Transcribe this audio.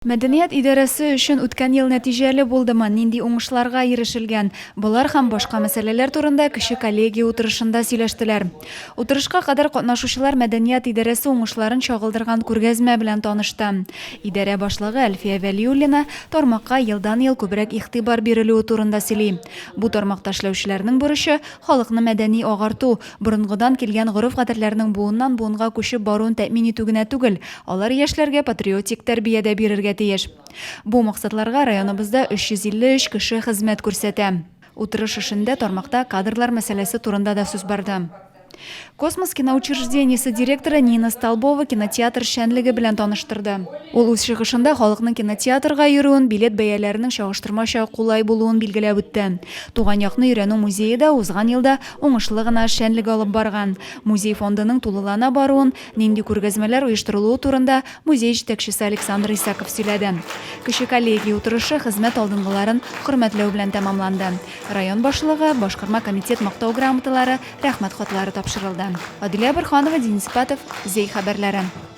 Мәдәният идарәсе өчен үткән ел нәтиҗәле булдымы, нинди уңышларга ирешелгән? Болар һәм башка мәсьәләләр турында кече коллегия утырышында сөйләштеләр. Утырышка кадәр катнашучылар мәдәният идарәсе уңышларын чагылдырган күргәзмә белән танышты. Идарә башлыгы Әлфия Вәлиуллина тармакка елдан-ел күбрәк игътибар бирелүе турында сөйли. Бу тармакта эшләүчеләрнең бурычы, халыкны мәдәни агарту, борынгыдан килгән гореф-гадәтләрнең буыннан-буынга күчеп баруын тәэмин итү генә түгел, алар яшьләргә патриотик тәрбия дә бирергә тиеш. Бу максатларга районыбызда 353 кеше хезмәт күрсәтә. Утырыш эшендә тармакта кадрлар мәсьәләсе турында да сүз барды. Космос киноучреждениесе директоры Нина Столбова кинотеатр эшчәнлеге белән таныштырды. Ул үз чыгышында халыкның кинотеатрга йөрүен, билет бәяләренең чагыштырмача кулай булуын билгеләп үтте. Туган якны өйрәнү музее да узган елда уңышлы гына эшчәнлек алып барган. Музей фондының тулылана баруын, нинди күргәзмәләр оештырылуы турында музей җитәкчесе Александр Исаков сөйләде. Кече коллегия утырышы хезмәт алдынгыларын хөрмәтләү белән тәмамланды. Район башлыгы, башкарма комитет мактау грамоталары, рәхмәт хатлары тапшырылды. Адилә Борһанова, Денис Ипатов, Зәй хәбәрләре.